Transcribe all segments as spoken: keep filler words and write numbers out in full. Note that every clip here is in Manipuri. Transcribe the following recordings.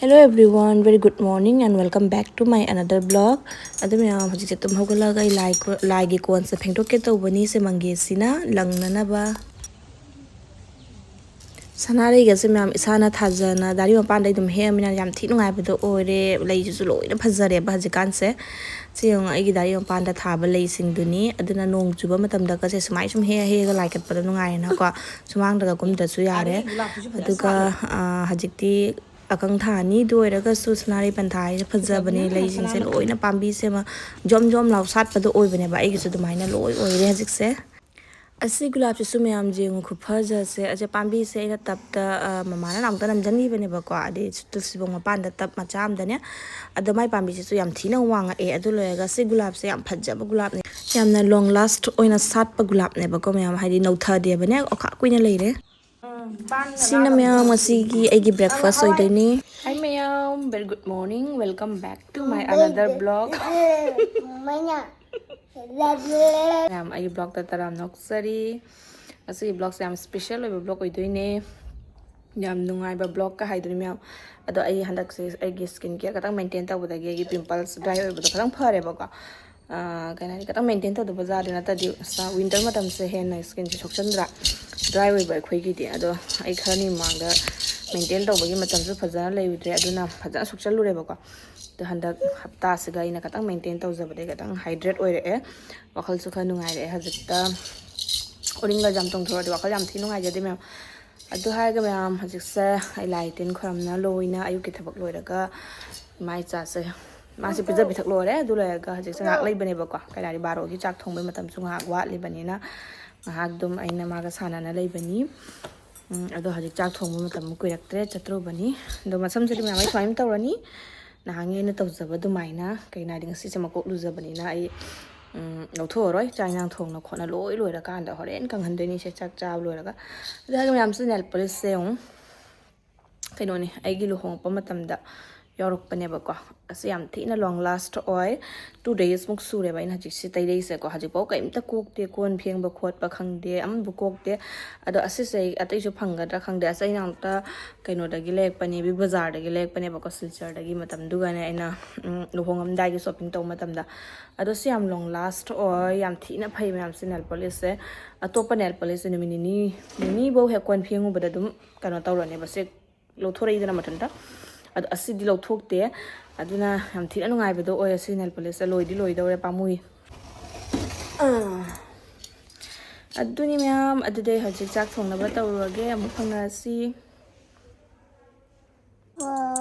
Hello everyone, very good morning and welcome back to my another vlog. ꯑꯗꯨ ꯃꯌꯥꯝ, ꯍꯧꯖꯤꯛꯁꯦ ꯇꯨꯝ ꯍꯧꯒꯠꯂꯒ ꯑꯩ ꯂꯥꯏ ꯀꯣ- ꯂꯥꯏꯒꯤ ꯀꯣꯟꯁꯦ ꯐꯦꯡꯗꯣꯛꯀꯦ ꯇꯧꯕꯅꯤ, ꯁꯦ ꯃꯪꯒꯦꯁꯤꯅ ꯂꯪꯅꯅꯕ꯫ ꯁꯅꯥꯔꯩꯒꯁꯦ ꯃꯌꯥꯝ ꯏꯁꯥꯅ ꯊꯥꯖꯅ ꯗꯥꯔꯤ ꯃꯄꯥꯟꯗꯩ ꯑꯗꯨꯝ ꯍꯦꯛꯑꯃꯤꯅ ꯌꯥꯝ ꯊꯤ ꯅꯨꯡꯉꯥꯏꯕꯗꯣ ꯑꯣꯏꯔꯦ꯫ ꯂꯩꯁꯤꯁꯨ ꯂꯣꯏꯅ ꯐꯖꯔꯦꯕ ꯍꯧꯖꯤꯛꯀꯥꯟꯁꯦ꯫ ꯁꯤ ꯌꯦꯡꯉꯣ, ꯑꯩꯒꯤ ꯗꯥꯔꯤ ꯃꯄꯥꯟꯗ ꯊꯥꯕ ꯂꯩꯁꯤꯡꯗꯨꯅꯤ꯫ ꯑꯗꯨꯅ ꯅꯣꯡ ꯆꯨꯕ ꯃꯇꯝꯗꯒꯁꯦ ꯁꯨꯃꯥꯏ ꯁꯨꯝ ꯍꯦꯛꯑ ꯍꯦꯛꯑꯒ ꯂꯥꯏ ꯀꯠꯄꯗꯣ ꯅꯨꯡꯉꯥꯏꯌꯦꯅꯀꯣ꯫ ꯁꯨꯃꯥꯡꯗꯒ ꯀꯨꯝꯗ꯭ꯔꯁꯨ ꯌꯥꯔꯦ꯫ ꯑꯗꯨꯒ, ꯑꯥ, ꯍꯧꯖꯤꯛꯇꯤ ꯑꯀꯪ ꯊꯥ ꯑꯅꯤꯗꯨ ꯑꯣꯏꯔꯒꯁꯨ ꯁꯅꯥꯔꯩ ꯄꯟꯊꯥ ꯍꯥꯏꯁꯦ ꯐꯖꯕꯅꯦ꯫ ꯂꯩꯁꯤꯡꯁꯦ ꯂꯣꯏꯅ ꯄꯥꯝꯕꯤꯁꯦ ꯑꯃ ꯖꯣꯝ ꯖꯣꯝ ꯂꯥꯎ ꯁꯥꯠꯄꯗꯣ ꯑꯣꯏꯕꯅꯦꯕ꯫ ꯑꯩꯒꯤꯁꯨ ꯑꯗꯨꯃꯥꯏꯅ ꯂꯣꯏ ꯑꯣꯏꯔꯦ ꯍꯧꯖꯤꯛꯁꯦ꯫ ꯑꯁꯤ ꯒꯨꯂꯥꯞꯁꯤꯁꯨ ꯃꯌꯥꯝ ꯌꯦꯡꯉꯨ ꯈꯨꯐꯖꯁꯦ꯫ ꯑꯁꯦ ꯄꯥꯝꯕꯤꯁꯦ ꯑꯩꯅ ꯇꯞꯇ, ꯑ, ꯃꯃꯥꯅ ꯑꯃꯨꯛꯇ ꯅꯝꯁꯤꯟꯈꯤꯕꯅꯦꯕꯀꯣ, ꯑꯗꯩ ꯇꯨꯜꯁꯤꯕꯣꯡ ꯃꯄꯥꯟꯗ ꯇꯞ ꯃꯆꯥ ꯑꯃꯗꯅꯦ꯫ ꯑꯗꯣ ꯃꯥꯏ ꯄꯥꯝꯕꯤꯁꯤꯁꯨ ꯌꯥꯝ ꯊꯤꯅ ꯋꯥꯡꯉꯛꯑꯦ꯫ ꯑꯗꯨ ꯂꯣꯏꯔꯒ ꯁꯤ ꯒꯨꯂꯥꯞꯁꯦ ꯌꯥꯝ ꯐꯖꯕ ꯒꯨꯂꯥꯞꯅꯦ, ꯌꯥꯝꯅ ꯂꯣꯡ ꯂꯥꯁ ꯑꯣꯏꯅ ꯁꯥꯠꯄ ꯒꯨꯂꯥꯞꯅꯦꯕꯀꯣ ꯃꯌꯥꯝ, ꯍꯥꯏꯗꯤ ꯅꯧꯊꯗꯦꯕꯅꯦ, ꯑꯣꯈꯥꯛ ꯀꯨꯏꯅ ꯂꯩꯔꯦ꯫ ꯁꯤꯅ ꯃꯌꯥꯝ ꯉꯁꯤꯒꯤ ꯑꯩꯒꯤ ꯕ꯭ꯔꯦꯛꯐꯥꯁ ꯑꯣꯏꯗꯣꯏꯅꯤ꯫ Hi ꯃꯌꯥꯝ, very good morning, welcome back to my another vlog. ꯃꯌꯥꯝ, ꯑꯩꯒꯤ ꯕ꯭ꯂꯣꯛꯇ ꯇꯔꯥꯝꯅ ꯑꯣꯛꯆꯔꯤ꯫ ꯉꯁꯤꯒꯤ ꯕ꯭ꯂꯣꯛꯁꯦ ꯌꯥꯝ ꯁ꯭ꯄꯦꯁꯦꯜ ꯑꯣꯏꯕ ꯕ꯭ꯂꯣꯛ ꯑꯣꯏꯗꯣꯏꯅꯦ, ꯌꯥꯝ ꯅꯨꯡꯉꯥꯏꯕ ꯕ꯭ꯂꯣꯛꯀ ꯍꯥꯏꯗꯣꯏꯅꯦ ꯃꯌꯥꯝ꯫ ꯑꯗꯣ ꯑꯩ ꯍꯟꯗꯛꯁꯦ ꯑꯩꯒꯤ ꯁ꯭ꯀꯤꯟ ꯀꯦꯌꯔ ꯈꯛꯇꯪ ꯃꯦꯟꯇꯦꯟ ꯇꯧꯕꯗꯒꯤ ꯑꯩꯒꯤ ꯄꯤꯝꯄꯜꯁ ꯗ꯭ꯔꯥꯏ ꯑꯣꯏꯕꯗꯣ ꯈꯤꯇꯪ ꯐꯔꯦꯕꯀꯣ꯫ ꯑꯥ, ꯀꯩ ꯍꯥꯏꯅꯤ, ꯈꯤꯇꯪ ꯃꯦꯟꯇꯦꯟ ꯇꯧꯗꯕ ꯌꯥꯗꯦ꯫ ꯅꯠꯇ꯭ꯔꯗꯤ ꯋꯤꯟꯇꯔ ꯃꯇꯝꯁꯦ ꯍꯦꯟꯅ ꯁ꯭ꯀꯤꯟꯁꯦ ꯁꯣꯛꯆꯟꯗ꯭ꯔꯥ, ꯗ꯭ꯔꯥꯏ ꯑꯣꯏꯕ ꯑꯩꯈꯣꯏꯒꯤꯗꯤ꯫ ꯑꯗꯣ ꯑꯩ ꯈꯔꯅꯤ ꯃꯃꯥꯡꯗ ꯃꯦꯟꯇꯦꯟ ꯇꯧꯕꯒꯤ ꯃꯇꯝꯁꯨ ꯐꯖꯅ ꯂꯩꯔꯨꯗ꯭ꯔꯦ, ꯑꯗꯨꯅ ꯐꯖꯅ ꯁꯣꯛꯆꯜꯂꯨꯔꯦꯕꯀꯣ꯫ ꯑꯗꯣ ꯍꯟꯗꯛ ꯍꯞꯇꯥꯁꯤꯒ ꯑꯩꯅ ꯈꯤꯇꯪ ꯃꯦꯟꯇꯦꯟ ꯇꯧꯖꯕꯗꯒꯤ ꯈꯤꯇꯪ ꯍꯥꯏꯗ꯭ꯔꯦꯠ ꯑꯣꯏꯔꯛꯑꯦ, ꯋꯥꯈꯜꯁꯨ ꯈꯔ ꯅꯨꯡꯉꯥꯏꯔꯛꯑꯦ ꯍꯧꯖꯤꯛꯇ꯫ ꯎꯔꯤꯡꯒꯁꯦ ꯌꯥꯝ ꯇꯣꯡꯊꯣꯔꯛꯑꯗꯤ ꯋꯥꯈꯜ ꯌꯥꯝ ꯊꯤ ꯅꯨꯡꯉꯥꯏꯖꯗꯦ ꯃꯌꯥꯝ꯫ ꯑꯗꯨ ꯍꯥꯏꯔꯒ ꯃꯌꯥꯝ, ꯍꯧꯖꯤꯛꯁꯦ ꯑꯩ ꯂꯥꯏ ꯇꯤꯟ ꯈꯣꯏꯔꯝꯅ ꯂꯣꯏꯅ ꯑꯌꯨꯛꯀꯤ ꯊꯕꯛ ꯂꯣꯏꯔꯒ ꯏꯃꯥ ꯏꯆꯥꯁꯦ, ꯃꯥꯁꯦ ꯄꯤꯖ ꯄꯤꯊꯛ ꯂꯣꯏꯔꯦ꯫ ꯑꯗꯨ ꯂꯣꯏꯔꯒ ꯍꯧꯖꯤꯛꯁꯦ ꯉꯥꯏꯍꯥꯛ ꯂꯩꯕꯅꯦꯕꯀꯣ, ꯀꯩꯅꯣꯗꯤ ꯕꯥꯔꯣꯒꯤ ꯆꯥꯛ ꯊꯣꯡꯕꯩ ꯃꯇꯝꯁꯨ ꯉꯥꯏꯍꯥꯛ ꯋꯥꯠꯂꯤꯕꯅꯤꯅ ꯉꯥꯏꯍꯥꯛ ꯑꯗꯨꯝ ꯑꯩꯅ ꯃꯥꯒ ꯁꯥꯟꯅꯅ ꯂꯩꯕꯅꯤ꯫ ꯎꯝ, ꯑꯗꯣ ꯍꯧꯖꯤꯛ ꯆꯥꯛ ꯊꯣꯡꯕ ꯃꯇꯝ ꯀꯨꯏꯔꯛꯇ꯭ꯔꯦ, ꯆꯠꯇ꯭ꯔꯨꯕꯅꯤ꯫ ꯑꯗꯣ ꯃꯁꯝꯁꯤꯗꯤ ꯃꯌꯥꯝ ꯑꯩ ꯁꯨꯃꯥꯏꯅ ꯇꯧꯔꯅꯤ, ꯅꯍꯥꯟꯒꯤ ꯑꯩꯅ ꯇꯧꯖꯕ ꯑꯗꯨꯃꯥꯏꯅ꯫ ꯀꯩꯅꯣ ꯍꯥꯏꯗꯤ ꯉꯁꯤꯁꯦ ꯃꯀꯣꯛ ꯂꯨꯖꯕꯅꯤꯅ ꯑꯩ, ꯎꯝ, ꯂꯧꯊꯣꯛꯑꯔꯣꯏ꯫ ꯆꯥꯛ ꯏꯟꯖꯥꯡ ꯊꯣꯡꯅ ꯈꯣꯠꯅ ꯂꯣꯏ ꯂꯣꯏꯔꯀꯥꯟꯗ ꯍꯣꯔꯦꯟ ꯀꯪꯍꯟꯗꯣꯏꯅꯤꯁꯦ, ꯆꯥꯛ ꯆꯥꯕ ꯂꯣꯏꯔꯒ꯫ ꯑꯗꯨ ꯍꯥꯏꯔꯒ ꯃꯌꯥꯝꯁꯨ ꯅꯦꯜ ꯄꯣꯂꯤꯁꯁꯦ ꯌꯦꯡꯉꯨ, ꯀꯩꯅꯣꯅꯦ, ꯑꯩꯒꯤ ꯂꯨꯍꯣꯡꯉꯛꯄ ꯃꯇꯝꯗ ꯌꯥꯎꯔꯛꯄꯅꯦꯕꯀꯣ꯫ ꯑꯁꯤ ꯌꯥꯝ ꯊꯤꯅ long last ꯑꯣꯏ꯫ Two days ꯃꯨꯛ ꯁꯨꯔꯦꯕ ꯑꯩꯅ ꯍꯧꯖꯤꯛꯁꯤ ꯇꯩꯔꯛꯏꯁꯦꯀꯣ꯫ ꯍꯧꯖꯤꯛꯐꯥꯎ ꯀꯩꯝꯇ ꯀꯣꯛꯇꯦ, ꯀꯣꯟ ꯐꯦꯡꯕ ꯈꯣꯠꯄ ꯈꯪꯗꯦ, ꯑꯃꯕꯨ ꯀꯣꯛꯇꯦ꯫ ꯑꯗꯣ ꯑꯁꯤꯁꯦ ꯑꯩ ꯑꯇꯩꯁꯨ ꯐꯪꯒꯗ꯭ꯔꯥ ꯈꯪꯗꯦ꯫ ꯑꯁ ꯑꯩꯅ ꯑꯃꯨꯛꯇ ꯀꯩꯅꯣꯗꯒꯤ ꯂꯩꯔꯛꯄꯅꯦ, ꯕꯤꯒ ꯕꯖꯥꯔꯗꯒꯤ ꯂꯩꯔꯛꯄꯅꯦꯕꯀꯣ, ꯁꯤꯜꯆꯔꯗꯒꯤ꯫ ꯃꯇꯝꯗꯨꯒꯅꯦ ꯑꯩꯅ, ꯎꯝ, ꯂꯨꯍꯣꯡꯉꯝꯗꯥꯏꯒꯤ shopping ꯇꯧꯕ ꯃꯇꯝꯗ꯫ ꯑꯗꯣ ꯁꯤ ꯌꯥꯝ long last ꯑꯣꯏ, ꯌꯥꯝ ꯊꯤꯅ ꯐꯩ ꯃꯌꯥꯝꯁꯦ nail polish ꯁꯦ꯫ ꯑꯇꯣꯞꯄ nail polish ꯁꯦ ꯅꯨꯃꯤꯠ ꯅꯤꯅꯤ, ꯅꯤꯅꯤꯐꯧ ꯍꯦꯛ ꯀꯣꯟ ꯐꯦꯡꯉꯨꯕꯗ ꯑꯗꯨꯝ ꯀꯩꯅꯣ ꯇꯧꯔꯅꯦꯕ, ꯁꯦ ꯂꯧꯊꯣꯔꯛꯏꯗꯅ ꯃꯊꯟꯇ꯫ ꯑꯗꯣ ꯑꯁꯤꯗꯤ ꯂꯧꯊꯣꯛꯇꯦ꯫ ꯑꯗꯨꯅ ꯌꯥꯝ ꯊꯤꯅ ꯅꯨꯡꯉꯥꯏꯕꯗꯣ ꯑꯣꯏ꯫ ꯑꯁꯤ nail polish ꯁꯦ ꯂꯣꯏꯗꯤ ꯂꯣꯏꯗꯧꯔꯦ, ꯄꯥꯝꯃꯨꯏ꯫ ꯑꯥ꯫ ꯑꯗꯨꯅꯤ ꯃꯌꯥꯝ, ꯑꯗꯨꯗꯤ ꯑꯩ ꯍꯧꯖꯤꯛ ꯆꯥꯛ ꯊꯣꯡꯅꯕ ꯇꯧꯔꯨꯔꯒꯦ, ꯑꯃꯨꯛ ꯐꯪꯅꯔꯁꯤ꯫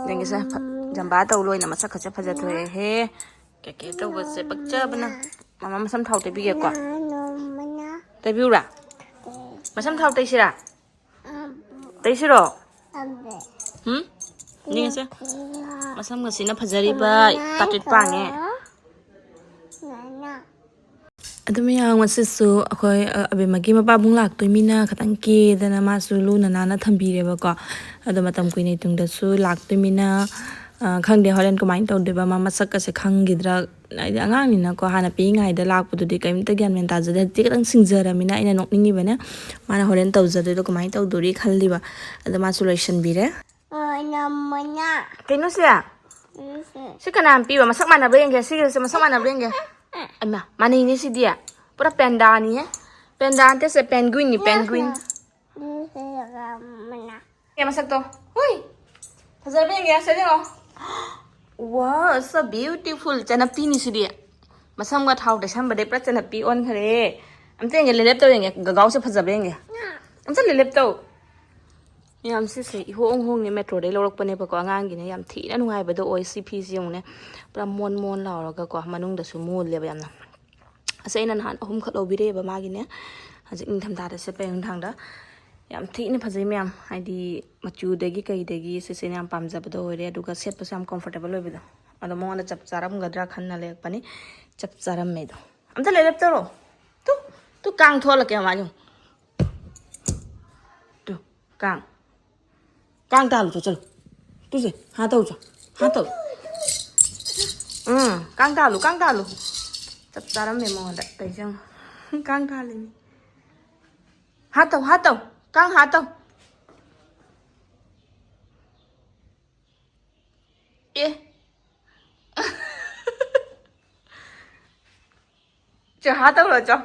ꯌꯦꯡꯒꯦꯁꯦ, ꯐ-, ꯖꯝꯕꯥ ꯇꯧ ꯂꯣꯏꯅ ꯃꯁꯛ ꯈꯠꯁꯦ ꯐꯖꯊꯣꯛꯑꯦꯍꯦ꯫ ꯀꯦꯀꯦ ꯇꯧꯕꯁꯦ ꯄꯛꯆꯕꯅ꯫ ꯃꯃꯥ ꯃꯁꯝ ꯊꯥꯎ ꯇꯩꯕꯤꯒꯦꯀꯣ꯫ ꯇꯩꯕꯤꯌꯨꯔꯥ? ꯃꯁꯝ ꯊꯥꯎ ꯇꯩꯁꯤꯔꯥ? ꯇꯩꯁꯤꯔꯣ? ꯎꯝ? ꯌꯦꯡꯉꯁꯦ꯫ ꯃꯁꯝꯒꯁꯤꯅ ꯐꯖꯔꯤꯕ ꯄꯥꯇ꯭ꯔꯤꯠ ꯄꯥꯡꯉꯦ꯫ ꯑꯗꯨ ꯃꯌꯥꯝ, ꯉꯁꯤꯁꯨ ꯑꯩꯈꯣꯏ, ꯑ, ꯑꯕꯦꯝꯃꯒꯤ ꯃꯄꯥꯕꯨꯡ ꯂꯥꯛꯇꯣꯏ ꯃꯤꯅ ꯈꯤꯇꯪ ꯀꯦꯗꯅ ꯃꯥꯁꯨ ꯂꯨꯅ ꯅꯥꯟꯅ ꯊꯝꯕꯤꯔꯦꯕꯀꯣ꯫ ꯑꯗꯣ ꯃꯇꯝ ꯀꯨꯏꯅ ꯇꯨꯡꯗꯁꯨ ꯂꯥꯛꯇꯣꯏ ꯃꯤꯅ, ꯑ, ꯈꯪꯗꯦ ꯍꯣꯔꯦꯟ ꯀꯃꯥꯏꯅ ꯇꯧꯗꯣꯏꯕ, ꯃꯥ ꯃꯁꯛꯀꯁꯦ ꯈꯪꯈꯤꯗ꯭ꯔꯥ꯫ ꯍꯥꯏꯗꯤ ꯑꯉꯥꯡꯅꯤꯅꯀꯣ, ꯍꯥꯟꯅ ꯄꯤꯛꯏꯉꯩꯗ ꯂꯥꯛꯄꯗꯨꯗꯤ ꯀꯔꯤꯝꯇ ꯒ꯭ꯌꯥꯟ ꯃꯦꯟ ꯇꯥꯖꯗꯦ꯫ ꯍꯧꯖꯤꯛꯇꯤ ꯈꯤꯇꯪ ꯁꯤꯡꯖꯔꯃꯤꯅ ꯑꯩꯅ ꯅꯣꯛꯅꯤꯡꯉꯤꯕꯅꯦ꯫ ꯃꯥꯅ ꯍꯣꯔꯦꯟ ꯇꯧꯖꯗꯣꯏꯗꯣ ꯀꯃꯥꯏꯅ ꯇꯧꯗꯣꯔꯤ ꯈꯜꯂꯤꯕ꯫ ꯑꯗꯣ ꯃꯥꯁꯨ ꯂꯣꯏꯁꯤꯟꯕꯤꯔꯦ꯫ ꯀꯩꯅꯣ ꯁꯦ? ꯁꯤ ꯀꯅꯥꯅ ꯄꯤꯕ? ꯃꯁꯛ ꯃꯥꯟꯅꯕ꯭ꯔꯥ ꯌꯦꯡꯒꯦ꯫ ꯁꯤꯒꯁꯦ ꯃꯁꯛ ꯃꯥꯟꯅꯕ꯭ꯔꯥ ꯌꯦꯡꯒꯦ꯫ ꯑꯩꯃꯥ, ꯃꯥꯟꯅꯩꯅꯦ ꯁꯤꯗꯤ꯫ ꯄꯨꯔꯥ ꯄꯦꯟꯗꯥꯅꯤꯍꯦ꯫ ꯄꯦꯟꯗꯥ ꯅꯠꯇꯦ ꯁꯦ, ꯄꯦꯟꯒ꯭ꯋꯤꯟꯅꯤ, ꯄꯦꯟꯒ꯭ꯋꯤꯟ꯫ ꯌꯦꯡꯒꯦ ꯃꯁꯛꯇꯣ꯫ ꯍꯨꯏ! ꯐꯖꯕ꯭ꯔꯥ ꯌꯦꯡꯒꯦ, ꯁꯤꯗ ꯌꯦꯡꯉꯣ꯫ Wow, so beautiful. ꯆꯅꯞꯄꯤꯅꯤ ꯁꯤꯗꯤ꯫ ꯃꯁꯝꯒ ꯊꯥꯎ ꯇꯩꯁꯟꯕꯗꯩ ꯄꯨꯔꯥ ꯆꯅꯞꯄꯤ ꯑꯣꯟꯈ꯭ꯔꯦ꯫ ꯑꯝꯇ ꯌꯦꯡꯒꯦ, ꯂꯦꯂꯦꯞ ꯇꯧ ꯌꯦꯡꯒꯦ꯫ ꯒꯒꯥꯎꯁꯦ ꯐꯖꯕ꯭ꯔꯥ ꯌꯦꯡꯒꯦ꯫ ꯑꯝꯇ ꯂꯦꯂꯦꯞ ꯇꯧ꯫ ꯃꯌꯥꯝ ꯁꯤꯁꯦ ꯏꯍꯣꯡ ꯍꯣꯡꯉꯦ, ꯃꯦꯇ꯭ꯔꯣꯗꯩ ꯂꯧꯔꯛꯄꯅꯦꯕꯀꯣ ꯑꯉꯥꯡꯒꯤꯅꯦ꯫ ꯌꯥꯝ ꯊꯤꯅ ꯅꯨꯡꯉꯥꯏꯕꯗꯣ ꯑꯣꯏ꯫ ꯁꯤ ꯐꯤꯁꯦ ꯌꯦꯡꯉꯨꯅꯦ, ꯄꯨꯔꯥ ꯃꯣꯟ ꯃꯣꯟ ꯂꯥꯎꯔꯒꯀꯣ ꯃꯅꯨꯡꯗꯁꯨ ꯃꯣꯜꯂꯦꯕ ꯌꯥꯝꯅ꯫ ꯑꯁꯤ ꯑꯩꯅ ꯅꯍꯥꯟ ꯑꯍꯨꯝꯈꯛ ꯂꯧꯕꯤꯔꯛꯑꯦꯕ ꯃꯥꯒꯤꯅꯦ꯫ ꯍꯧꯖꯤꯛ ꯅꯤꯡꯊꯝꯊꯥꯗ ꯁꯦꯠꯄ ꯅꯨꯡꯗꯥꯡꯗ ꯌꯥꯝ ꯊꯤꯅ ꯐꯖꯩ ꯃꯌꯥꯝ꯫ ꯍꯥꯏꯗꯤ ꯃꯆꯨꯗꯒꯤ ꯀꯩꯗꯒꯤ ꯁꯤꯁꯦ ꯌꯥꯝ ꯄꯥꯝꯖꯕꯗꯣ ꯑꯣꯏꯔꯦ꯫ ꯑꯗꯨꯒ ꯁꯦꯠꯄꯁꯨ ꯌꯥꯝ comfortable ꯑꯣꯏꯕꯗꯣ꯫ ꯑꯗꯣ ꯃꯉꯣꯟꯗ ꯆꯞ ꯆꯥꯔꯝꯒꯗ꯭ꯔꯥ ꯈꯟꯅ ꯂꯩꯔꯛꯄꯅꯤ꯫ ꯆꯞ ꯆꯥꯔꯝꯃꯦꯗꯣ꯫ ꯑꯝꯇ ꯂꯦꯂꯦꯞ ꯇꯧꯔꯣ꯫ ꯇꯨ, ꯇꯨ ꯀꯥꯡ ꯊꯣꯛꯍꯜꯂꯛꯀꯦ ꯃꯃꯥ ꯌꯦꯡꯉꯨ꯫ ꯇꯨ, ꯀꯥꯡ꯫ ꯀꯥꯡ ꯇꯥꯍꯜꯂꯨ ꯆꯣ, ꯆꯠꯂꯨ꯫ ꯇꯨꯁꯦ, ꯍꯥ ꯇꯧ ꯆꯣ꯫ ꯍꯥꯠꯇꯧ꯫ ꯎꯝ, ꯀꯥꯡ ꯇꯥꯜꯂꯨ, ꯀꯥꯡ ꯇꯥꯜꯂꯨ꯫ ꯆꯞ ꯆꯥꯔꯝꯃꯦ ꯃꯉꯣꯟꯗ ꯇꯧꯔꯤꯁꯦ ꯌꯦꯡꯉꯣ꯫ ꯀꯥꯡ ꯇꯥꯜꯂꯤꯅꯤ꯫ ꯍꯥꯠꯇꯧ, ꯍꯥꯠꯇꯧ꯫ ꯀꯥꯡ ꯍꯥꯠꯇꯧ꯫ ꯑꯦ꯫ ꯆꯦ ꯍꯥꯠꯇꯧꯔꯣ, ꯆꯣ꯫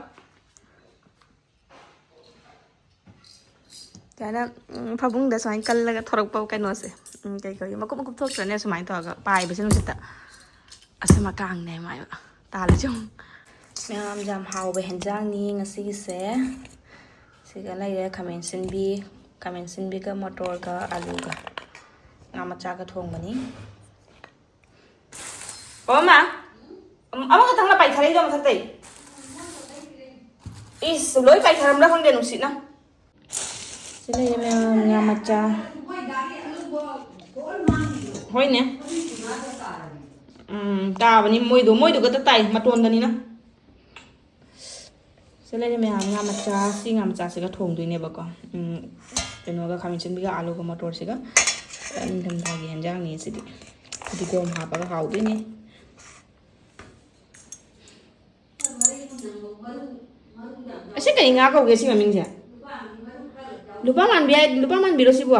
ꯁꯨꯃꯥꯏꯅ, ꯎꯝ, ꯐꯃꯨꯡꯗ ꯁꯨꯃꯥꯏꯅ ꯀꯜꯂꯒ ꯊꯣꯔꯛꯄ ꯀꯩꯅꯣꯁꯦ꯫ ꯎꯝ, ꯀꯩ ꯀꯧꯏ? ꯃꯀꯨꯞ ꯃꯀꯨꯞ ꯊꯣꯛꯇ꯭ꯔꯅꯦ? ꯁꯨꯃꯥꯏꯅ ꯇꯧꯔꯒ ꯄꯥꯏꯕꯁꯦ ꯅꯨꯡꯁꯤꯠꯇ꯫ ꯑꯁ, ꯃꯀꯥꯡꯅꯦ ꯃꯥꯏꯕ꯫ ꯇꯥꯜꯂꯤꯁꯦ ꯌꯦꯡꯉꯨ꯫ ꯃꯌꯥꯝ, ꯌꯥꯝ ꯍꯥꯎꯕ ꯍꯦꯟꯖꯥꯡꯅꯤ ꯉꯁꯤꯒꯤꯁꯦ꯫ ꯁꯤꯒ ꯂꯩꯔꯦ ꯈꯥꯃꯦꯟ ꯁꯤꯟꯕꯤ, ꯈꯥꯃꯦꯟ ꯁꯤꯟꯕꯤꯒ ꯃꯣꯇꯣꯔꯒ ꯑꯂꯨꯒ ꯉꯥ ꯃꯆꯥꯒ ꯊꯣꯡꯕꯅꯤ꯫ ꯑꯣ ꯃꯥ, ꯑꯃꯈꯛꯇꯪꯅ ꯄꯥꯏꯊꯔꯛꯏꯗꯣ ꯃꯊꯛꯇꯩ꯫ ꯏꯁ, ꯂꯣꯏ ꯄꯥꯏꯊꯔꯝꯕ꯭ꯔꯥ ꯈꯪꯗꯦ ꯅꯨꯡꯁꯤꯠꯅ꯫ ꯁꯤ ꯂꯩꯔꯦ ꯃꯌꯥꯝ, ꯉꯥ ꯃꯆꯥ꯫ ꯍꯣꯏꯅꯦ꯫ ꯎꯝ, ꯇꯥꯕꯅꯤ ꯃꯣꯏꯗꯣ, ꯃꯣꯏꯗꯣ ꯈꯛꯇ ꯇꯥꯏ, ꯃꯇꯣꯟꯗꯅꯤꯅ꯫ ꯁꯤ ꯂꯩꯔꯦ ꯃꯌꯥꯝ, ꯉꯥ ꯃꯆꯥ, ꯁꯤ ꯉꯥ ꯃꯆꯥꯁꯤꯒ ꯊꯣꯡꯗꯣꯏꯅꯦꯕꯀꯣ꯫ ꯎꯝ, ꯀꯩꯅꯣꯒ, ꯈꯥꯃꯦꯟ ꯑꯁꯤꯟꯕꯤꯒ, ꯑꯥꯂꯨꯒ, ꯃꯣꯇꯣꯔꯁꯤꯒ꯫ ꯅꯤꯡꯊꯝꯊꯥꯒꯤ ꯍꯦꯟꯖꯥꯡꯅꯤ ꯁꯤꯗꯤ꯫ ꯐꯗꯤꯒꯣꯝ ꯍꯥꯞꯄꯒ ꯍꯥꯎꯗꯣꯏꯅꯤ꯫ ꯑꯁꯤ ꯀꯩ ꯉꯥ ꯀꯧꯒꯦ ꯁꯤ ꯃꯃꯤꯡꯁꯦ? ꯂꯨꯄꯥ ꯃꯥꯟꯕꯤ ꯍꯥꯏ, ꯂꯨꯄꯥ ꯃꯥꯟꯕꯤꯔꯣ ꯁꯤꯕꯣ?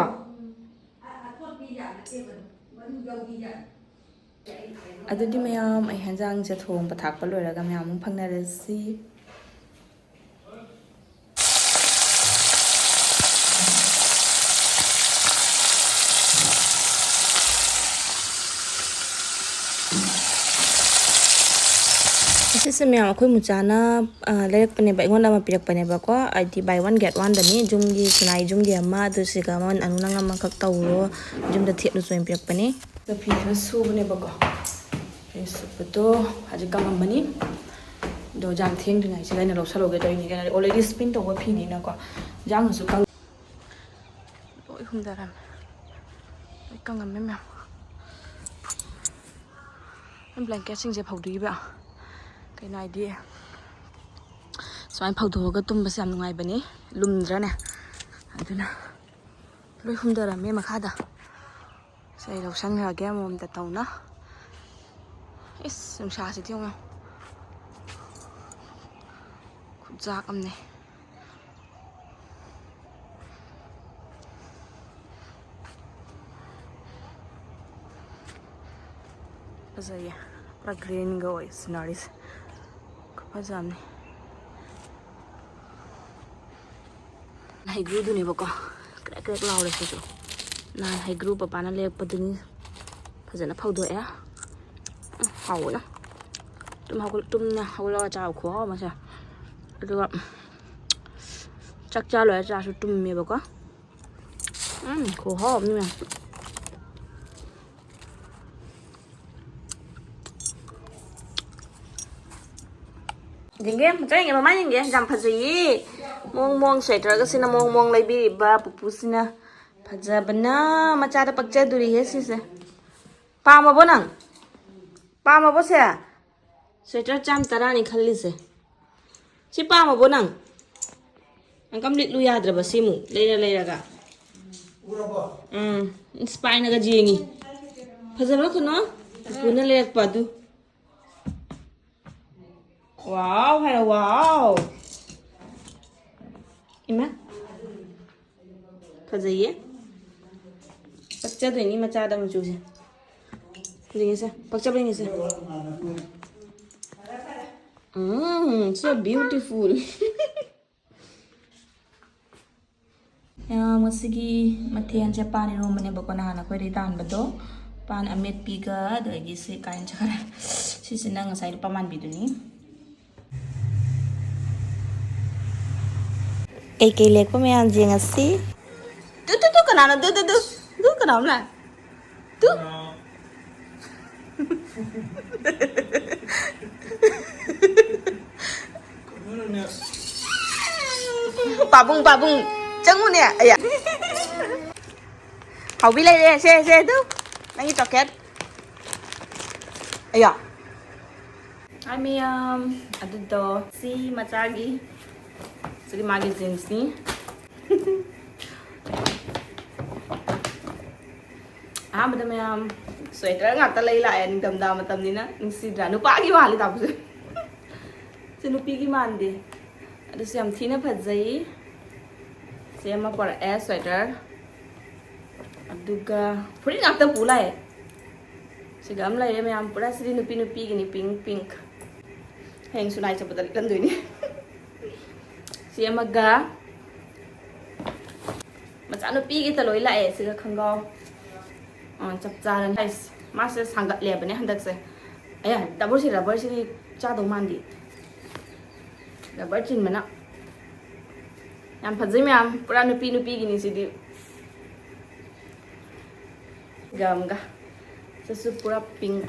ꯑꯗꯨꯗꯤ ꯃꯌꯥꯝ, ꯑꯩ ꯍꯦꯟꯖꯥꯡꯁꯦ ꯊꯣꯡꯕ ꯊꯥꯛꯄ ꯂꯣꯏꯔꯒ ꯃꯌꯥꯝ ꯑꯃꯨꯛ ꯐꯪꯅꯔꯁꯤ꯫ ꯑꯁꯤꯁꯦ ꯃꯌꯥꯝ ꯑꯩꯈꯣꯏ ꯃꯨꯆꯥꯅ, ꯑ, ꯂꯩꯔꯛꯄꯅꯦꯕ, ꯑꯩꯉꯣꯟꯗ ꯑꯃ ꯄꯤꯔꯛꯄꯅꯦꯕꯀꯣ, ꯍꯥꯏꯗꯤ buy one get one ꯗꯅꯤ, ꯖꯨꯝꯒꯤ ꯁꯤꯅꯥꯏ ꯖꯨꯝꯒꯤ ꯑꯃ, ꯑꯗꯨ ꯁꯤꯒ ꯑꯃ ꯑꯅꯨ ꯅꯪ ꯑꯃꯈꯛ ꯇꯧꯔꯣ, ꯖꯨꯝꯗ ꯊꯦꯠꯂꯨꯁꯨ ꯑꯣꯏꯅ ꯄꯤꯔꯛꯄꯅꯦ꯫ ꯑꯗꯣ ꯐꯤ ꯈꯔ ꯁꯨꯕꯅꯦꯕꯀꯣ, ꯐꯤ ꯁꯨꯕꯗꯣ ꯍꯧꯖꯤꯛ ꯀꯪꯉꯝꯃꯅꯤ, ꯑꯗꯣ ꯌꯥꯝ ꯊꯦꯡꯗ꯭ꯔꯤꯉꯩꯁꯤꯗ ꯑꯩꯅ ꯂꯧꯁꯜꯍꯧꯒꯦ ꯇꯧꯔꯤꯅꯤ, ꯀꯩꯅꯣ already spin ꯇꯧꯕ ꯐꯤꯅꯤꯅꯀꯣ, ꯌꯥꯝꯅꯁꯨ ꯀꯪ-, ꯂꯣꯏ ꯍꯨꯝꯊꯔꯝꯃꯦ꯫ ꯂꯣꯏ ꯀꯪꯉꯝꯃꯦ ꯃꯌꯥꯝ꯫ ꯕ꯭ꯂꯦꯡꯀꯦꯠꯁꯤꯡꯁꯦ ꯐꯧꯗꯣꯛꯏꯕ꯫ ꯀꯩꯅꯣ ꯍꯥꯏꯗꯤ, ꯁꯨꯃꯥꯏꯅ ꯐꯧꯗꯣꯛꯑꯒ ꯇꯨꯝꯕꯁꯦ ꯌꯥꯝ ꯅꯨꯡꯉꯥꯏꯕꯅꯤ, ꯂꯨꯝꯗ꯭ꯔꯅꯦ? ꯑꯗꯨꯅ ꯂꯣꯏ ꯍꯨꯝꯊꯔꯝꯃꯦ ꯃꯈꯥꯗ꯫ ꯁꯤ ꯑꯩ ꯂꯧꯁꯟꯈ꯭ꯔꯒꯦ ꯑꯃꯃꯝꯇ ꯇꯧꯅ꯫ ꯏꯁ, ꯅꯨꯡꯁꯥꯁꯤꯗꯤ ꯌꯦꯡꯉꯣ꯫ ꯈꯨꯠꯆꯥꯛ ꯑꯃꯅꯦ꯫ ꯐꯖꯩꯌꯦ꯫ ꯄꯨꯔꯥ greenꯒ ꯑꯣꯏ sceneryꯁꯦ꯫ ꯈꯨꯐꯖ ꯑꯃꯅꯤ꯫ ꯍꯩꯒ꯭ꯔꯨꯗꯨꯅꯦꯕꯀꯣ꯫ ꯀ꯭ꯔꯦꯛ ꯀ꯭ꯔꯦꯛ ꯂꯥꯎꯔꯦ ꯁꯤꯁꯨ꯫ ꯅꯍꯥꯟ ꯍꯩꯒ꯭ꯔꯨ ꯄꯄꯥꯅ ꯂꯩꯔꯛꯄꯗꯨꯅꯤ꯫ ꯐꯖꯅ ꯐꯧꯗꯣꯛꯑꯦ꯫ ꯎꯝ, ꯍꯥꯎꯕꯅ꯫ ꯇꯨꯝ ꯍꯧꯒꯠ-, ꯇꯨꯝꯅ ꯍꯧꯒꯠꯂꯒ ꯆꯥꯕ ꯈꯨꯍꯥꯎ ꯑꯃꯁꯦ꯫ ꯑꯗꯨꯒ ꯆꯥꯛ ꯆꯥ ꯂꯣꯏꯔ ꯆꯥꯁꯨ ꯇꯨꯝꯃꯦꯕꯀꯣ꯫ ꯎꯝ, ꯈꯨꯍꯥꯎ ꯑꯃꯅꯤ ꯃꯌꯥꯝ꯫ ꯌꯦꯡꯒꯦ, ꯃꯆꯥ ꯌꯦꯡꯒꯦ, ꯃꯃꯥ ꯌꯦꯡꯒꯦ, ꯌꯥꯝ ꯐꯖꯩꯌꯦ꯫ ꯃꯑꯣꯡ ꯃꯑꯣꯡ sweaterꯒꯁꯤꯅ ꯃꯑꯣꯡ ꯃꯑꯣꯡ ꯂꯩꯕꯤꯔꯤꯕ ꯄꯨꯄꯨꯁꯤꯅ꯫ ꯐꯖꯕꯅ ꯃꯆꯥꯗ ꯄꯛꯆꯗꯣꯔꯤꯍꯦ ꯁꯤꯁꯦ꯫ ꯄꯥꯝꯃꯕꯣ ꯅꯪ? ꯄꯥꯝꯃꯕꯣ ꯁꯦ? Sweater ꯆꯥꯝ ꯇꯔꯥꯅꯤ ꯈꯜꯂꯤꯁꯦ꯫ ꯁꯤ ꯄꯥꯝꯃꯕꯣ ꯅꯪ? ꯑꯪꯀꯝ ꯂꯤꯠꯂꯨ ꯌꯥꯗ꯭ꯔꯕ ꯁꯤꯃꯨꯛ ꯂꯩꯔ ꯂꯩꯔꯒ꯫ ꯎꯝ, ꯏꯁ ꯄꯥꯏꯅꯒ ꯌꯦꯡꯉꯤ꯫ ꯐꯖꯕ ꯀꯩꯅꯣ? ꯄꯨꯄꯨꯅ ꯂꯩꯔꯛꯄ ꯑꯗꯨ꯫ Wow ꯍꯥꯏꯔꯣ, wow꯫ ꯏꯃꯥ꯫ ꯐꯖꯩꯌꯦ꯫ ꯄꯛꯆꯗꯣꯏꯅꯤ ꯃꯆꯥꯗ ꯃꯆꯨꯁꯦ꯫ ꯌꯦꯡꯉꯁꯦ, ꯄꯛꯆꯕ ꯌꯦꯡꯉꯁꯦ꯫ ꯎꯝ, so beautiful꯫ ꯑ, ꯉꯁꯤꯒꯤ ꯃꯊꯦꯜꯁꯦ ꯄꯥꯟ ꯏꯔꯣꯝꯕꯅꯦꯕꯀꯣ, ꯅꯍꯥꯟ ꯑꯩꯈꯣꯏꯗꯩ ꯇꯥꯟꯕꯗꯣ꯫ ꯄꯥꯟ ꯑꯃꯦꯠꯄꯤꯒ, ꯑꯗꯒꯤ ꯁꯤ ꯀꯥꯏꯅ ꯆꯠꯈ꯭ꯔꯦ꯫ ꯁꯤꯁꯤꯅ ꯉꯁꯥꯏ ꯂꯨꯄꯥ ꯃꯥꯟꯕꯤꯗꯨꯅꯤ꯫ ꯀꯩꯀꯩ ꯂꯦꯛꯄ ꯃꯌꯥꯝꯁꯦ ꯉꯁꯤ꯫ ꯇꯨ, ꯇꯨ, ꯇꯨ, ꯀꯅꯥꯅꯣ? ꯇꯨ, ꯇꯨ, ꯇꯨ, ꯇꯨ, ꯀꯅꯥꯅꯣ? ꯇꯨ꯫ ꯄꯥꯕꯨꯡ, ꯄꯥꯕꯨꯡ, ꯆꯪꯉꯨꯅꯦ꯫ ꯑꯌꯥ꯫ ꯍꯥꯎꯕꯤ ꯂꯩꯔꯦ, ꯁꯦ, ꯁꯦ, ꯇꯨ꯫ ꯅꯪꯒꯤ chocolate꯫ ꯑꯌꯥ꯫ Hi ꯃꯌꯥꯝ, ꯑꯗꯨꯗꯣ ꯁꯤ ꯃꯆꯥꯒꯤ, ꯁꯤꯗꯤ ꯃꯥꯒꯤ jeansꯅꯤ꯫ ꯑꯍꯥꯟꯕꯗ ꯃꯌꯥꯝ ꯁ꯭ꯋꯦꯇꯔ ꯉꯥꯛꯇ ꯂꯩ ꯂꯥꯛꯑꯦ, ꯅꯤꯡꯊꯝꯊꯥ ꯃꯇꯝꯅꯤꯅ꯫ ꯅꯨꯡꯁꯤꯗ꯭ꯔꯥ? ꯅꯨꯄꯥꯒꯤ ꯃꯥꯜꯂꯤ ꯇꯥꯕꯁꯨ꯫ ꯁꯤ ꯅꯨꯄꯤꯒꯤ ꯃꯥꯟꯗꯦ꯫ ꯑꯗꯨꯁꯨ ꯌꯥꯝ ꯊꯤꯅ ꯐꯖꯩ꯫ ꯁꯤ ꯑꯃ ꯄꯣꯔꯛꯑꯦ, ꯁ꯭ꯋꯦꯇꯔ꯫ ꯑꯗꯨꯒ ꯐꯨꯔꯤꯠ ꯉꯥꯛꯇ ꯄꯨ ꯂꯥꯛꯑꯦ꯫ ꯁꯤꯒ ꯑꯃ ꯂꯩꯔꯦ ꯃꯌꯥꯝ, ꯄꯨꯔꯥ ꯁꯤꯗꯤ ꯅꯨꯄꯤ ꯅꯨꯄꯤꯒꯤꯅꯤ, ꯄꯤꯡ ꯄꯤꯡ꯫ ꯍꯌꯦꯡ ꯁꯨꯅꯥꯏ ꯆꯠꯄꯗ ꯂꯤꯠꯂꯝꯗꯣꯏꯅꯤ꯫ ꯁꯤ ꯑꯃꯒ ꯃꯆꯥꯅꯨꯄꯤꯒꯤꯇ ꯂꯣꯏ ꯂꯥꯛꯑꯦ꯫ ꯁꯤꯒ ꯈꯣꯡꯒ꯭ꯔꯥꯎ꯫ ꯑꯥ, ꯆꯞ ꯆꯥꯔꯅꯤ꯫ ꯑꯩꯁ, ꯃꯥꯁꯦ ꯁꯥꯡꯒꯠꯂꯦꯕꯅꯦ ꯍꯟꯗꯛꯁꯦ꯫ ꯑꯌꯥ, ꯗꯕꯜꯁꯤ ꯔꯕꯔꯁꯤꯗꯤ ꯆꯥꯗꯧ ꯃꯥꯟꯗꯦ꯫ ꯔꯕꯔ ꯆꯤꯟꯕꯅ꯫ ꯌꯥꯝ ꯐꯖꯩ ꯃꯌꯥꯝ, ꯄꯨꯔꯥ ꯅꯨꯄꯤ ꯅꯨꯄꯤꯒꯤꯅꯤ ꯁꯤꯗꯤ꯫ ꯒꯝꯒ꯫ ꯁꯤꯁꯨ ꯄꯨꯔꯥ ꯄꯤꯡ꯫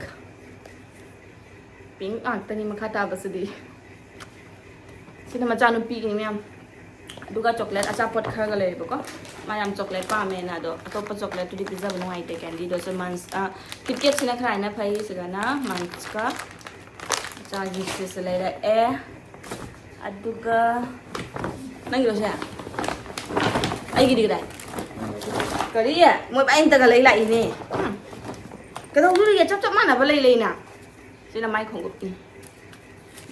ꯄꯤꯡ ꯉꯥꯛꯇꯅꯤ ꯃꯈꯥ ꯇꯥꯕꯁꯤꯗꯤ꯫ ꯁꯤꯅ ꯃꯆꯥꯅꯨꯄꯤꯒꯤꯅꯤ ꯃꯌꯥꯝ꯫ ꯑꯗꯨꯒ ꯆꯣꯀ꯭ꯂꯦꯠ ꯑꯆꯥꯄꯣꯠ ꯈꯔꯒ ꯂꯩꯔꯦꯕꯀꯣ꯫ ꯃꯥ ꯌꯥꯝ ꯆꯣꯀ꯭ꯂꯦꯠ ꯄꯥꯝꯃꯦꯅ, ꯑꯗꯣ ꯑꯇꯣꯞꯄ ꯆꯣꯀ꯭ꯂꯦꯠꯇꯨꯗꯤ ꯄꯤꯖꯕ ꯅꯨꯡꯉꯥꯏꯇꯦ꯫ ꯀꯦꯟꯗꯤꯗꯣꯁꯨ ꯃꯟꯁ, ꯑ, ꯀꯤꯠꯀꯦꯠꯁꯤꯅ ꯈꯔ ꯍꯦꯟꯅ ꯐꯩ꯫ ꯁꯤꯗꯅ ꯃꯟꯁꯀ ꯃꯆꯥꯒꯤ ꯁꯤꯁꯦ ꯂꯩꯔꯛꯑꯦ꯫ ꯑꯗꯨꯒ ꯅꯪꯒꯤꯔꯣ ꯁꯦ? ꯑꯩꯒꯤꯗꯤ ꯀꯗꯥꯏ? ꯀꯔꯤ? ꯃꯣꯏ ꯑꯩꯅꯇꯒ ꯂꯩ ꯂꯥꯛꯏꯅꯦ꯫ ꯎꯝ꯫ ꯀꯩꯗꯧꯗꯣꯔꯤꯒꯦ? ꯆꯞ ꯆꯞ ꯃꯥꯟꯅꯕ ꯂꯩ ꯂꯩꯅ꯫ ꯁꯤꯅ ꯃꯥꯏ ꯈꯣꯡꯎꯞꯅꯤ꯫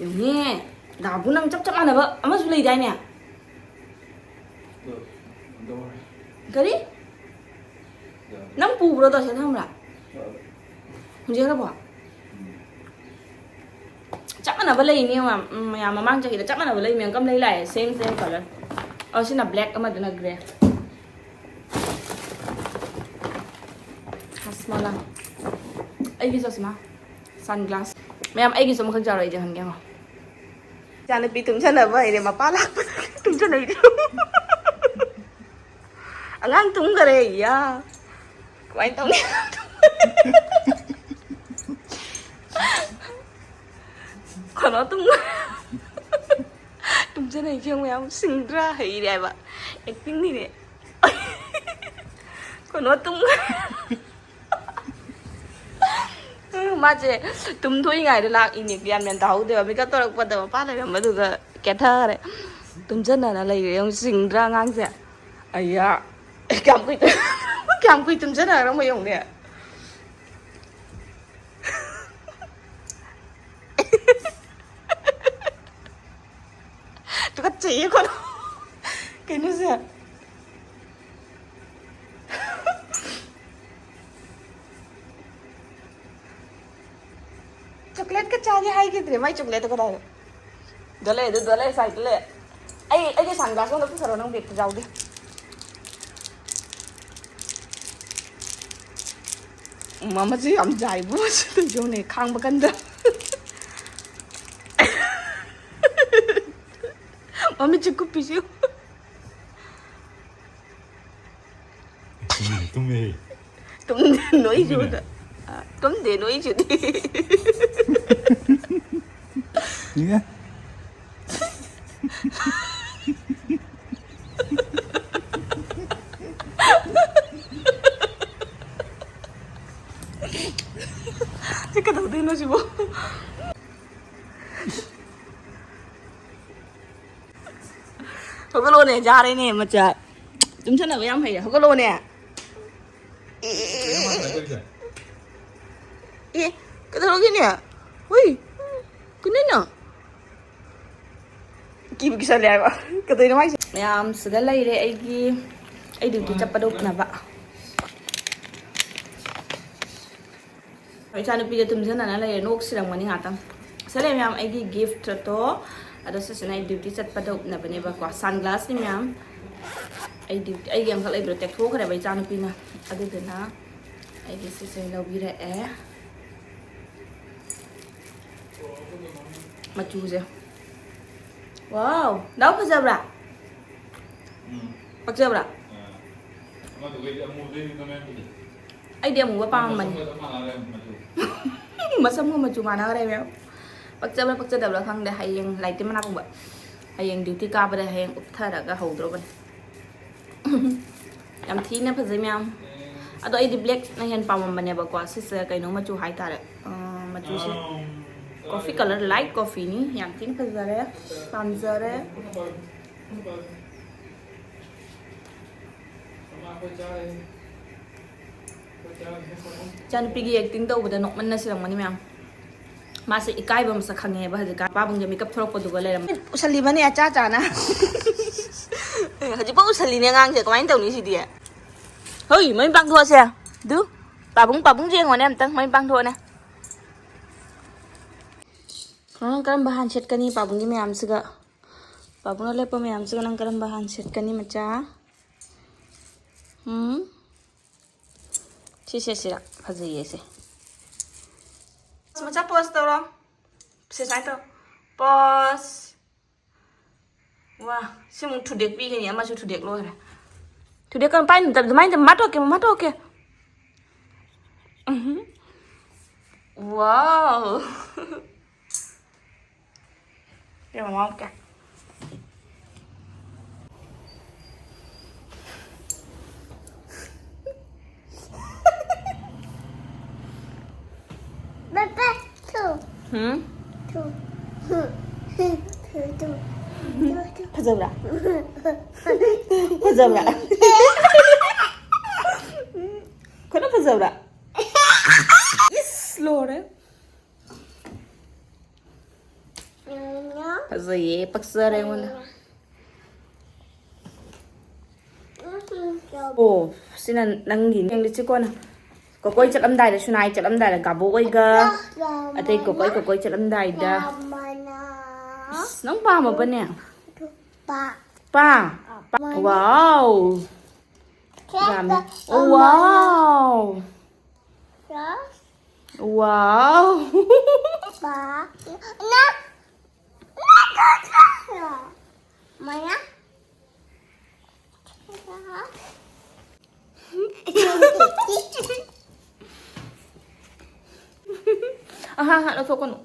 ꯌꯦꯡꯉꯨꯅꯦ, ꯗꯥꯕꯨ ꯅꯪ ꯆꯞ ꯆꯞ ꯃꯥꯟꯅꯕ ꯑꯃꯁꯨ ꯂꯩꯗꯥꯏꯅꯦ? ꯀꯔꯤ? ꯅꯪ ꯄꯨꯕ꯭ꯔꯣ ꯇꯧꯁꯦ ꯊꯝꯕ꯭ꯔꯥ? ꯍꯨꯟꯖꯈ꯭ꯔꯕꯣ? ꯆꯞ ꯃꯥꯟꯅꯕ ꯂꯩꯅꯦ ꯃꯌꯥꯝ, ꯎꯝ, ꯃꯌꯥꯝ ꯃꯃꯥꯡ ꯆꯍꯤꯗ ꯆꯞ ꯃꯥꯟꯅꯕ ꯂꯩ ꯃꯌꯥꯝ ꯀꯝ ꯂꯩ ꯂꯥꯛꯑꯦ, same same color꯫ ꯑꯣ, ꯁꯤꯅ black, ꯑꯃꯗꯨꯅ grey꯫ ꯍꯁꯃꯥꯂꯥ꯫ ꯑꯩꯒꯤ ꯆꯁꯃꯥ꯫ Sunglass꯫ ꯃꯌꯥꯝ, ꯑꯩꯒꯤꯁꯨ ꯑꯃꯈꯛ ꯆꯥꯔꯣ, ꯑꯩ ꯆꯪꯍꯟꯒꯦ ꯌꯦꯡꯉꯣ꯫ ꯏꯆꯥꯅꯨꯄꯤ ꯇꯨꯝꯁꯟꯅꯕ ꯍꯩꯔꯦ, ꯃꯄꯥ ꯂꯥꯛꯄꯗ ꯇꯨꯝꯁꯟꯅꯩꯗꯤ꯫ ꯑꯉꯥꯡ ꯇꯨꯝꯈꯔꯦ, ꯏꯌꯥ꯫ ꯀꯃꯥꯏꯅ ꯇꯧꯅꯤ? ꯀꯩꯅꯣ ꯇꯨꯝ-, ꯇꯨꯝꯁꯟꯅꯩꯁꯦ ꯌꯦꯡꯉꯨ, ꯌꯥꯝ ꯁꯤꯡꯗ꯭ꯔꯥ? ꯍꯩꯔꯦ ꯍꯥꯏꯕ꯫ Acting ꯅꯤꯅꯦ꯫ ꯀꯩꯅꯣ ꯇꯨꯝ-, ꯃꯥꯁꯦ ꯇꯨꯝꯊꯣꯛꯏꯉꯩꯗ ꯂꯥꯛꯏꯅꯦ, ꯒ꯭ꯌꯥꯟ ꯃꯦꯟ ꯇꯥꯍꯧꯗꯦꯕ꯫ Makeup ꯇꯧꯔꯛꯄꯗ ꯃꯄꯥ ꯂꯩꯔꯝꯕꯗꯨꯒ ꯀꯦꯊꯈꯔꯦ꯫ ꯇꯨꯝꯁꯟꯅꯅ ꯂꯩꯔꯦ꯫ ꯌꯦꯡꯉꯨ, ꯁꯤꯡꯗ꯭ꯔꯥ ꯑꯉꯥꯡꯁꯦ? ꯑꯩꯌꯥ, ꯀꯌꯥꯝ ꯀꯨꯏ-, ꯌꯥꯝ ꯀꯨꯏ ꯇꯨꯝꯖꯟꯅꯔꯝꯃꯣꯏ ꯌꯦꯡꯉꯨꯅꯦ꯫ ꯇꯨꯀꯠꯆꯩꯌꯦ ꯀꯣꯟꯅ꯫ ꯀꯩꯅꯣꯁꯦ꯫ ꯆꯣꯀ꯭ꯂꯦꯠꯀ ꯆꯥꯒꯦ ꯍꯥꯏꯈꯤꯗ꯭ꯔꯦ꯫ ꯃꯥꯏ ꯆꯣꯀ꯭ꯂꯦꯠꯇꯣ ꯀꯗꯥꯏꯅꯣ? ꯗꯣ ꯂꯩ, ꯑꯗꯨ ꯗꯣ ꯂꯩ, ꯁꯥꯏꯗ ꯂꯩ꯫ ꯑꯩ, ꯑꯩꯒꯤ ꯁꯟꯒ꯭ꯂꯥꯁ ꯑꯝꯗ ꯄꯨꯊꯔꯣ, ꯅꯪ ꯕꯦꯒꯇ ꯌꯥꯎꯗꯦ꯫ ꯃꯃꯥꯁꯦ ꯌꯥꯝ ꯖꯥꯏꯕꯨ ꯁꯤꯗ ꯌꯦꯡꯉꯨꯅꯦ, ꯈꯥꯡꯕ ꯀꯟꯗ꯫ ꯃꯃꯤꯠꯁꯦ ꯀꯨꯞꯄꯤꯁꯤ꯫ ꯇꯨꯝꯃꯦ, ꯇꯨꯝꯃꯦ꯫ ꯇꯨꯝꯗꯦ, ꯅꯣꯏꯁꯨ꯫ ꯇꯨꯝꯃꯤꯅꯦ꯫ ꯑ, ꯇꯨꯝꯗꯦ, ꯅꯣꯏꯁꯨꯗꯤ꯫ ꯏꯌꯦ꯫ ꯁꯤ ꯀꯩꯗꯧꯗꯣꯏꯅꯣ ꯁꯤꯕꯨ? ꯍꯧꯒꯠꯂꯣꯅꯦ, ꯌꯥꯔꯦꯅꯦ, ꯃꯆꯥ꯫ ꯇꯨꯝꯁꯟꯅꯕ ꯌꯥꯝ ꯍꯩꯔꯦ꯫ ꯍꯧꯒꯠꯂꯣꯅꯦ꯫ ꯑꯦ, ꯑꯦ, ꯑꯦ, ꯑꯦ, ꯑꯦ꯫ ꯑꯦ, ꯀꯩꯗꯧꯔꯒꯦꯅꯦ? ꯍꯨꯏ, ꯀꯩꯅꯣꯅꯣ? ꯀꯤꯕꯨ ꯀꯤꯁꯜꯂꯦ ꯍꯥꯏꯕ꯫ ꯀꯩꯗꯧꯅꯣ ꯍꯥꯏꯁꯦ? ꯃꯌꯥꯝ ꯁꯤꯗ ꯂꯩꯔꯦ ꯑꯩꯒꯤ, ꯑꯩ ꯗ꯭ꯌꯨꯇꯤ ꯆꯠꯄꯗ ꯎꯞꯅꯕ꯫ ꯏꯆꯥꯅꯨꯄꯤꯗ ꯇꯨꯝꯁꯤꯟꯅꯅ ꯂꯩꯔꯦ, ꯅꯣꯛꯁꯤꯔꯝꯒꯅꯤ ꯉꯥꯛꯇꯪ꯫ ꯁꯤꯗ ꯂꯩ ꯃꯌꯥꯝ, ꯑꯩꯒꯤ ꯒꯤꯐꯠꯇꯣ꯫ ꯑꯗꯣ ꯁꯤꯁꯤꯅ ꯑꯩ ꯗ꯭ꯌꯨꯇꯤ ꯆꯠꯄꯗ ꯎꯞꯅꯕꯅꯦꯕꯀꯣ, ꯁꯟꯒ꯭ꯂꯥꯁꯅꯤ ꯃꯌꯥꯝ꯫ ꯑꯩ ꯗ꯭ꯌꯨꯇꯤ, ꯑꯩꯒꯤ ꯑꯃꯈꯛ ꯂꯩꯕꯗꯣ ꯇꯦꯛꯊꯣꯛꯈ꯭ꯔꯦꯕ ꯏꯆꯥꯅꯨꯄꯤꯅ, ꯑꯗꯨꯗꯨꯅ ꯑꯩꯒꯤ ꯁꯤꯁꯦ ꯂꯧꯕꯤꯔꯛꯑꯦ꯫ ꯃꯆꯨꯁꯦ꯫ ꯋꯥꯎ! ꯗꯥꯎ ꯐꯖꯕ꯭ꯔꯥ? ꯎꯝ꯫ ꯄꯛꯆꯕ꯭ꯔꯥ? ꯑꯥ꯫ ꯑꯃꯗꯨꯒꯩꯗꯤ ꯑꯃꯨꯕꯗꯩꯗꯤ ꯅꯣꯏ ꯃꯌꯥꯝ ꯐꯖꯩ꯫ ꯑꯩꯗꯤ ꯑꯃꯨꯕ ꯄꯥꯝꯕꯅꯦ꯫ ꯃꯁꯝꯒ ꯆꯞ ꯃꯥꯟꯅꯔꯦ ꯃꯆꯨ꯫ ꯃꯁꯝꯒ ꯃꯆꯨ ꯃꯥꯟꯅꯈ꯭ꯔꯦ ꯃꯌꯥꯝ꯫ ꯄꯛꯆꯕ꯭ꯔꯥ ꯄꯛꯆꯗꯕ꯭ꯔꯥ ꯈꯪꯗꯦ꯫ ꯍꯌꯦꯡ ꯂꯥꯏꯔꯤꯛꯇꯤ ꯃꯅꯥ ꯄꯨꯡꯕ꯫ ꯍꯌꯦꯡ ꯗ꯭ꯌꯨꯇꯤ ꯀꯥꯕꯗ ꯍꯌꯦꯡ ꯎꯞꯊꯔꯒ ꯍꯧꯗ꯭ꯔꯣꯕꯅꯦ꯫ ꯌꯥꯝ ꯊꯤꯅ ꯐꯖꯩ ꯃꯌꯥꯝ꯫ ꯑꯗꯣ ꯑꯩꯗꯤ ꯕ꯭ꯂꯦꯛꯅ ꯍꯦꯟꯅ ꯄꯥꯝꯃꯝꯕꯅꯦꯕꯀꯣ꯫ ꯁꯤꯁꯦ ꯀꯩꯅꯣ ꯃꯆꯨ ꯍꯥꯏꯇꯥꯔꯦ꯫ ꯑ, ꯃꯆꯨꯁꯦ ꯀꯣꯐꯤ ꯀꯂꯔ, ꯂꯥꯏꯠ ꯀꯣꯐꯤꯅꯤ꯫ ꯌꯥꯝ ꯊꯤꯅ ꯐꯖꯔꯦ꯫ ꯄꯥꯝꯖꯔꯦ꯫ ꯃꯃꯥ ꯑꯩꯈꯣꯏ ꯆꯥꯔꯦ꯫ ꯏꯆꯥꯅꯨꯄꯤꯒꯤ ꯑꯦꯛꯇꯤꯡ ꯇꯧꯕꯗ ꯅꯣꯛꯃꯟꯅ ꯁꯤꯔꯝꯒꯅꯤ ꯃꯌꯥꯝ꯫ ꯃꯥꯁꯦ ꯏꯀꯥꯏꯕ ꯃꯁꯛ ꯈꯪꯉꯦꯕ ꯍꯧꯖꯤꯛꯀꯥꯟ꯫ ꯄꯥꯕꯨꯡꯁꯦ ꯃꯤꯀꯞ ꯊꯣꯛꯂꯛꯄꯗꯨꯒ ꯂꯩꯔꯝꯃꯦ꯫ ꯎꯁꯜꯂꯤꯕꯅꯦ ꯑꯆꯥ ꯆꯥꯅ꯫ ꯍꯧꯖꯤꯛꯐꯥꯎ ꯎꯁꯜꯂꯤꯅꯦ ꯑꯉꯥꯡꯁꯦ, ꯀꯃꯥꯏꯅ ꯇꯧꯅꯤ ꯁꯤꯗꯤ? ꯍꯣꯏ, ꯃꯃꯤꯠ ꯄꯥꯡꯊꯣꯛꯑꯁꯦ꯫ ꯑꯗꯨ ꯄꯥꯕꯨꯡ, ꯄꯥꯕꯨꯡꯁꯦ ꯌꯦꯡꯉꯣꯅꯦ ꯑꯝꯇꯪ, ꯃꯃꯤꯠ ꯄꯥꯡꯊꯣꯛꯑꯣꯅꯦ꯫ ꯅꯪ ꯀꯔꯝꯕ ꯍꯥꯟ ꯁꯦꯠꯀꯅꯤ ꯄꯥꯕꯨꯡꯒꯤ ꯃꯌꯥꯝꯁꯤꯒ? ꯄꯥꯕꯨꯡꯅ ꯂꯦꯞꯄ ꯃꯌꯥꯝꯁꯤꯒ ꯅꯪ ꯀꯔꯝꯕ ꯍꯥꯟ ꯁꯦꯠꯀꯅꯤ ꯃꯆꯥ? ꯎꯝ? ꯁꯤ ꯁꯦꯠꯁꯤꯔꯥ? ꯐꯖꯩꯌꯦ ꯁꯦ꯫ ꯃꯆꯥ ꯄꯣꯁ ꯇꯧꯔꯣ꯫ ꯁꯦ ꯁꯨꯃꯥꯏꯅ ꯇꯧ꯫ ꯄꯣꯁ꯫ ꯋꯥ, ꯁꯤꯃꯨꯛ ꯊꯨꯗꯦꯛꯄꯤꯒꯅꯤ, ꯑꯃꯁꯨ ꯊꯨꯗꯦꯛ ꯂꯣꯏꯈ꯭ꯔꯦ꯫ ꯊꯨꯗꯦꯛꯀꯅꯨ, ꯄꯥꯏꯅꯨ, ꯑꯗꯨꯃꯥꯏꯅ ꯇꯧ, ꯃꯥ ꯇꯣꯛꯀꯦ, ꯃꯥ ꯇꯣꯛꯀꯦ꯫ ꯎꯝꯍꯨꯝ꯫ ꯋꯥꯎ꯫ ꯌꯦꯡꯉꯣ, ꯃꯥ ꯇꯣꯛꯀꯦ꯫ ꯄꯦꯄꯦ, ꯊꯨ꯫ ꯍꯨꯝ? ꯊꯨ꯫ ꯊꯨ, ꯊꯨ, ꯊꯨ, ꯊꯨ, ꯊꯨ꯫ ꯐꯖꯕ꯭ꯔꯥ? ꯐꯖꯕ꯭ꯔꯥ? ꯈꯔ ꯐꯖꯕ꯭ꯔꯥ? ꯏꯁ, ꯂꯣꯏꯔꯦ꯫ ꯐꯖꯩꯌꯦ, ꯄꯛꯆꯔꯦ ꯑꯩꯉꯣꯟꯗ꯫ ꯑꯣ, ꯁꯤꯅ ꯅꯪꯒꯤꯅꯦ꯫ ꯌꯦꯡꯂꯤꯁꯤ ꯀꯣꯟꯅ꯫ ꯀꯣꯀꯣꯏ ꯆꯠꯂꯝꯗꯥꯏꯗ, ꯁꯨꯅꯥꯏ ꯆꯠꯂꯝꯗꯥꯏꯗ, ꯒꯥꯕꯣꯛ ꯍꯣꯏꯒ ꯑꯇꯩ ꯀꯣꯀꯣꯏ, ꯀꯣꯀꯣꯏ ꯆꯠꯂꯝꯗꯥꯏꯗ꯫ ꯑꯁ, ꯅꯪ ꯄꯥꯝꯃꯕꯅꯦ? ꯄꯥ꯫ ꯄꯥ꯫ ꯋꯥꯎ꯫ ꯌꯥꯝꯃꯦ꯫ ꯑꯣ, ꯋꯥꯎ꯫ ꯋꯥꯎ꯫ ꯃꯌꯥ꯫ ꯑꯍꯥ, ꯑꯍꯥ, ꯂꯧꯊꯣꯛꯀꯅꯨ꯫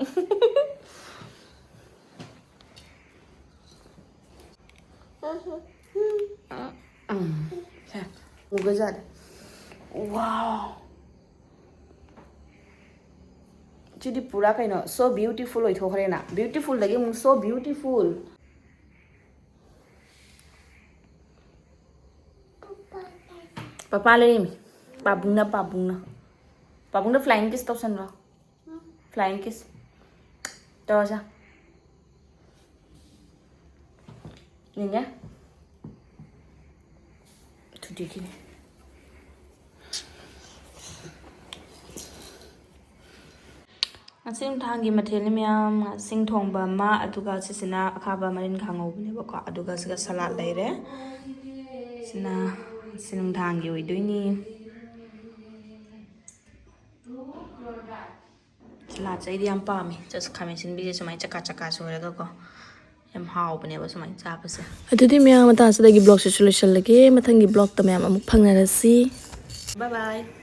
ꯎꯝ, ꯁꯦ, ꯎꯒꯖꯥꯠꯅꯤ꯫ ꯋꯥꯎ꯫ ꯁꯤꯗꯤ ꯄꯨꯔꯥ ꯀꯩꯅꯣ, so beautiful ꯑꯣꯏꯊꯣꯛꯈ꯭ꯔꯦꯅ꯫ Beautifulꯗꯒꯤ ꯑꯃꯨꯛ so beautiful꯫ ꯄꯄꯥ ꯂꯩꯔꯤꯃꯤ꯫ ꯄꯥꯕꯨꯡꯅ, ꯄꯥꯕꯨꯡꯅ꯫ ꯄꯥꯕꯨꯡꯗ flying kiss ꯇꯧꯁꯟꯕ꯭ꯔꯣ? Flying kiss ꯇꯧꯔꯁꯦ꯫ ꯌꯦꯡꯒꯦ꯫ ꯊꯨꯗꯦꯛꯈꯤꯅꯤ꯫ ꯉꯁꯤ ꯅꯨꯡꯗꯥꯡꯒꯤ ꯃꯊꯦꯜꯅꯤ ꯃꯌꯥꯝ, ꯉꯥꯁꯤꯡ ꯊꯣꯡꯕ ꯑꯃ, ꯑꯗꯨꯒ ꯁꯤꯁꯤꯅ ꯑꯈꯥꯕ ꯃꯔꯤꯟ ꯈꯥ ꯉꯧꯕꯅꯦꯕꯀꯣ, ꯑꯗꯨꯒ ꯁꯤꯒ salad ꯂꯩꯔꯦ꯫ ꯁꯤꯅ ꯉꯁꯤ ꯅꯨꯡꯗꯥꯡꯒꯤ ꯑꯣꯏꯗꯣꯏꯅꯤ꯫ Saladꯁꯦ ꯑꯩꯗꯤ ꯌꯥꯝ ꯄꯥꯝꯃꯦ꯫ Just ꯈꯥꯃꯦꯟ ꯑꯁꯤꯟꯕꯤꯁꯦ ꯁꯨꯃꯥꯏꯅ ꯆꯀꯥ ꯆꯀꯥ ꯁꯣꯏꯔꯒꯀꯣ, ꯌꯥꯝ ꯍꯥꯎꯕꯅꯦꯕ ꯁꯨꯃꯥꯏꯅ ꯆꯥꯕꯁꯦ꯫ ꯑꯗꯨꯗꯤ ꯃꯌꯥꯝ, ꯃꯇꯥꯡꯁꯤꯗꯒꯤ vlogꯁꯤꯁꯨ ꯂꯣꯏꯁꯤꯜꯂꯒꯦ꯫ ꯃꯊꯪꯒꯤ vlogꯇ ꯃꯌꯥꯝ ꯑꯃꯨꯛ ꯐꯪꯅꯔꯁꯤ꯫ Bye bye꯫